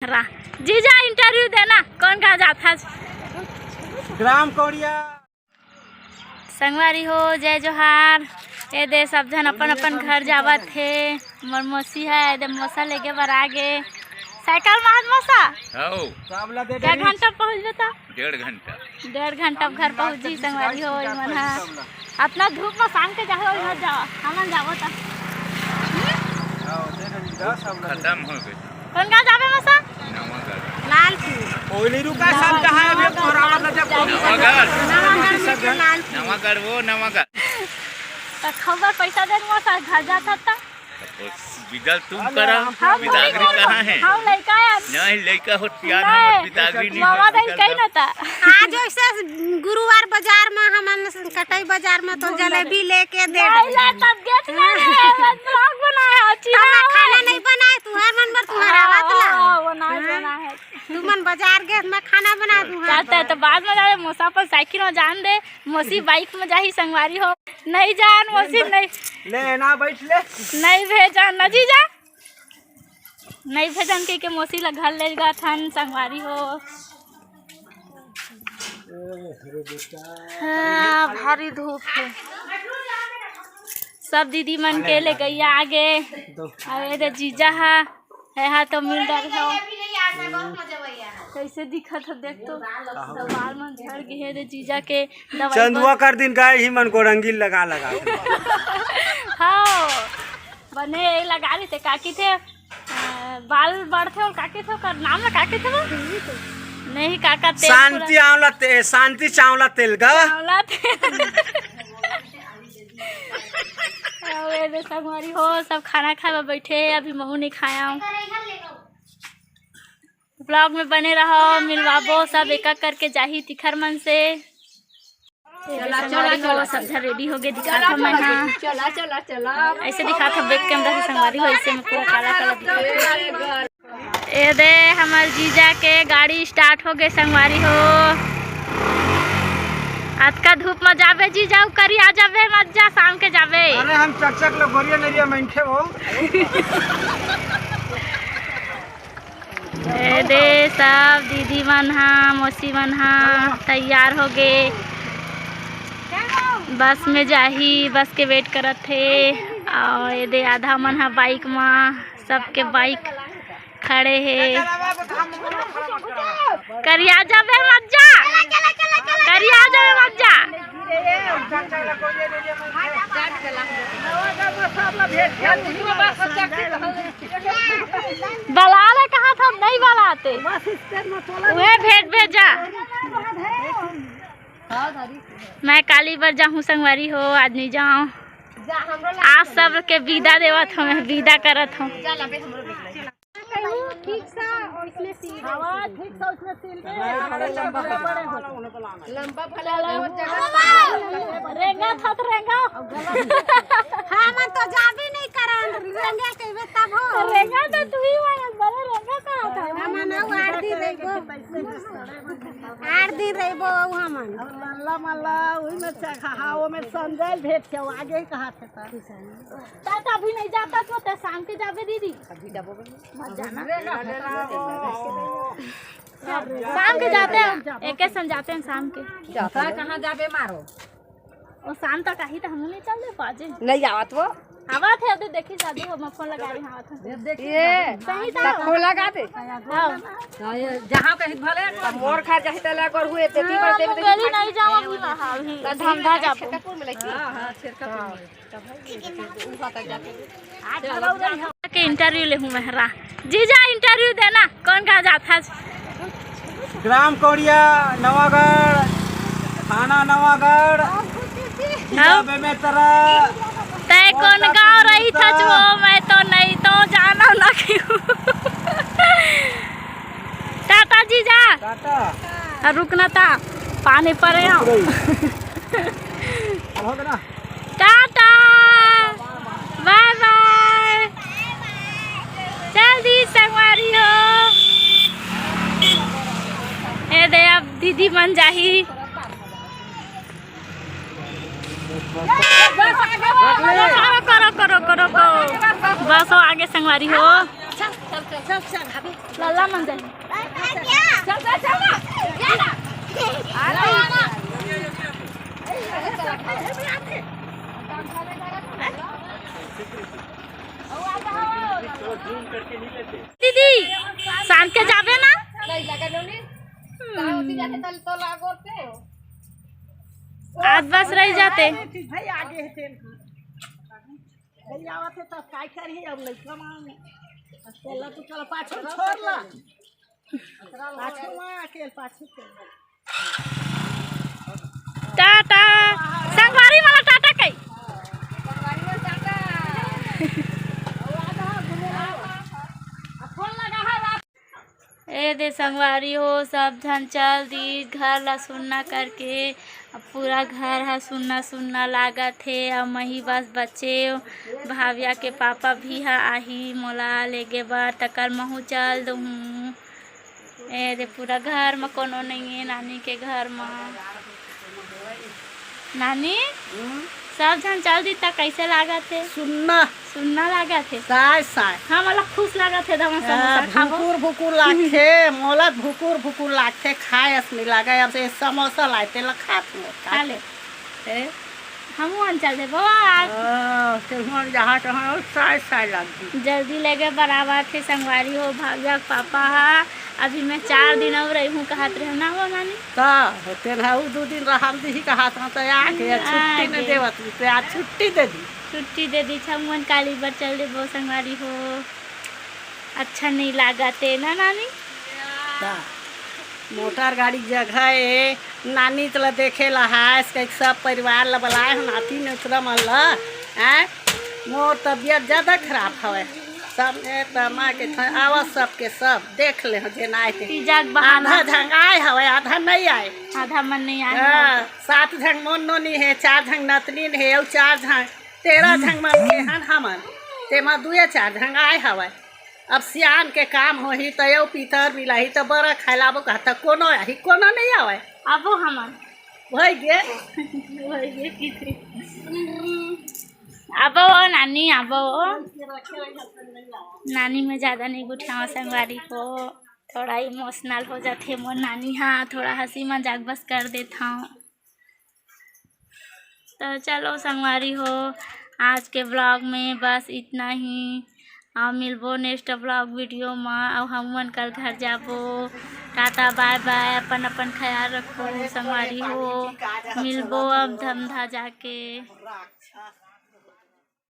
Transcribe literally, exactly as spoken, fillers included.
जीजा, इंटरव्यू देना, कौन कहाँ जात हस? ग्राम कौड़िया। संगवारी हो, जय जोहार। ए दे, सब झन अपन अपन घर जावत हे। मोर मौसी हे, ए दे मौसा लेगे बर आ गे। साइकिल में हाथ मौसा? हौ। क्या घंटा पहुँच जाता? डेढ़ घंटा। डेढ़ घंटा घर पहुँची संगवारी हो, मन हा। अतना धूप में शाम के जाओ, मत जाओ, हमन जाओ त। खत्म हो गए। कौन गाँव जाबे मौसा? नवागढ़। लालपुर। ओली रुका, सब जहाँ है, अभी तोरा वाला जब नवागढ़। नवागढ़ में से लालपुर। नवागढ़, वो नवागढ़। त खबर पैसा दे मौसा, घर जाता त। बिदल तुम करा, हम बिदागरी कहाँ है? हम लइका है। नहीं, लइका हो, प्यार नहीं। हमर बिदागरी नहीं मामा है, दई कही ना ता। आज वैसे गुरुवार बाजार में, हमन कटई बाजार में तो जलेबी लेके दे नहीं, देबे। ला, तब गेट में है, बस vlog बनाया, अच्छी तो मैं बात। खाना नहीं बनाए, तुम्हार मन पर तुम्हारा हाँ, बात ला। हाँ, वो नहीं हाँ। बना है। तुमन बाजार गे, मैं खाना बना दूँ। हाँ। चाहता है तो बाद में जावे, मौसा अपन साइकिल में जान दे, मौसी बाइक में जाही संगवारी हो। नहीं जान, मौसी नहीं। ले ना बैठ ले। नहीं भेजन ना जीजा, नहीं भेजन के, के मौसी ला घर ले गा थन संगवारी हो। हाँ, भारी धूप है। सब दीदी मन के ले गई आगे। अरे दे जीजा हा, है हा तो मिल डर हो। कैसे दिखत हो देख तो, सब बाल मन झड़ गए हे रे जीजा के। दवाई चंदुआ कर दिन गए ही मन को रंगीन लगा लगा। हाँ, बने ये लगा रही थे, काकी थे, अ, बाल बढ़ते और काकी थे, ओकर नाम ला काकी थे वो? नहीं, काका तेल शांति पूरा आंवला ते-, शांति चांवला तेल गा। चांवला तेल। अरे रे संगवारी हो, सब खाना खाए बर बैठे, अभी महू नहीं खाया हूँ। Vlog में बने रहो, मिलवाबो सब एक एक करके जाही तिखर मन से। चला, चला, चला। सब झन ready हो गए, दिखात हव मैं हा। चला, चला, चला। ऐसे दिखात हव back camera से संगवारी हो, ऐसे में पूरा काला काला दिखात हव। ए दे हमर जीजा के गाड़ी start हो गए संगवारी हो। अतका धूप में जाबे जीजा, उ करिया जाबे, मत जा, शाम के जाबे। अरे हम चकचक लोगोरिया नरिया मनखे हो। ए दे सब दीदी मन हा, मौसी मन हा तैयार हो गे। बस में जाही, बस के wait करत हे। अउ ए दे आधा मन हा bike मा, सबके bike खड़े हे। करिया जाबे मत जा, करिया जाबे मत जा। बला ले कहा था, नहीं बलाते। उहे भेंट भेजा। मैं काली बर जाहूँ संगवारी हो, आज नहीं जाऊँ। आज सब के विदा देवत हूँ, मैं विदा करत हूँ। ठीक सा, और इसमें सील। हाँ, ठीक सा, उसमें सील में। लंबा भला बहुत जगह। रेंगा था तो रेंगा। हाँ, मन तो जाबे नहीं करन, रेंगा कहबे तब हो। रेंगा तो तू ही वाला, बड़ा रेंगा कहाँ था? हमन अउ आठ दिन रहिबो। आठ दिन रहिबो अउ हमन। मल्ला, मल्ला, वही में चखा, हाँ, वो में संजय भेंट के आगे ही कहा थे। ता, ता अभी नहीं जाता तो ते शाम के जाबे दीदी। अभी जाबो बे। मत जाना। शाम के जाते हैं, एक संग जाते हैं शाम के। जाता कहाँ जाबे मारो? और शाम तक आही तो हम नहीं चल दे पाजे। नहीं आवत वो। आवत है, अभी देखी जादू हम फोन लगा रहे हैं, आवत है। ये सही था। फोन लगा दे। हाँ। हाँ, ये जहाँ कहीं भले मोर खा जाही तला कर हुए, ते दी हाँ, कर दे, मुंगेली नहीं जाओ अभी वहाँ, अभी। तो धंधा जाबो। हाँ, हाँ, छेरका हाँ। के interview ले हूँ महरा। जीजा, interview देना, कौन कहाँ जात हस? ग्राम कौड़िया, नवागढ़, थाना नवागढ़, जिला हाँ। बेमेतरा। तय कौन गाँव रही था जो मैं तो नहीं तो जाना लगी हूँ। टाटा जीजा। टाटा। और रुकना था, पानी पड़े हो। अब हो गया ना? Tata, bye bye। चल दी संगवारी हो। ए दे, अब दीदी मन जाही। करो, करो, करो, करो, करो। बस हो आगे संगवारी हो। चल, चल, चल, अभी। लल्ला मन जाही। चल, चल, चल ना। जा ना। आ ना, आ ना। दीदी, शाम के जाबे ना? आज बस रह जाते। भाई, आगे है तेल। भाई, आवत है तब काय करही, अब लइका मान। तेला तू चल, पाछू छोड़ ला। पाछू मा अकेल, पाछू के। टाटा। संगवारी वाला टाटा कही। ए दे संगवारी हो, सब झन चल दीस घर ला सुन्ना करके। अब पूरा घर ह सुन्ना सुन्ना लागत हे। अब मही बस बचे, भाविया के पापा भी ह आही मोला लेगे बर, तकर महू चल दुहूँ। ए दे पूरा घर म कोनो नइये, नानी के घर म। नानी, हम्म? सब झन चल दी त कइसे लागत हे? सुन्ना। सुन्ना लागत हे। साय, साय। हाँ, मोला खुश लागत हे, दवा हाँ, समोसा खाबो। भुकुर, भुकुर लागथे, मोला भुकुर, भुकुर लागथे, खाए अस नइ लागे। अब से समोसा लाए, तेला खात मोर खा ले। ए? हमू मन चल देबो आज। हाँ, तेहू मन जहाँ तहाँ साय, साय लागही। जल्दी लेगे बराबर थे संगवारी हो, भाविया के पापा हा। अभी मैं चार दिन अउ रही हूँ कहत रहे ना वो नानी। त तेन ह उ दू दिन रहल दिही कहत हूँ, त आके हम्म, छुट्टी न आगे। देवत, ते आज छुट्टी दे दी। छुट्टी दे दी, छमुअन काली बर चल देबो संगवारी हो। अच्छा नहीं लागत हे ना नानी? त मोटर गाड़ी के जगह ए, नानी तला देखे ला हायस, कहिके सब परिवार ला बलाए हन, नाती नोतरा मन ला, हैं? मोर तबियत ज्यादा खराब हवय। सब ए तमा के थ-, आवा सबके सब, देख ले हो जेन आए हे। तीजा के बहाना। आधा झन आए हवय, आधा नहीं आए। आधा मन नहीं आए हाँ, हवय। सात झन मोर नोनी हे, चार झन नतनीन हे, अउ चार झन, तेरह झन मन के हन हमन। तेमा दुए चार झन आए हवय। अब सियान के काम होही, त एउ पितर मिलाही, त बरा खाए लाबो कहत, कोनो आही, कोनो नहीं आवय। आबो हमन। होई गे। होई गे, किथे। आबो ओ नानी, आबो ओ। नानी में ज्यादा नहीं गुठियावा संगवारी हो, थोड़ा इमोशनल हो जाथे मोर नानी हा, थोड़ा हंसी मजाक बस कर देत हूँ। तो चलो संगवारी हो, आज के ब्लॉग में बस इतना ही। अउ मिलबो नेक्स्ट ब्लॉग वीडियो में। अउ हमन कल घर जाबो। टाटा बाय बाय, अपन अपन ख्याल रखो संगवारी हो। मिलबो अब धमधा जाके।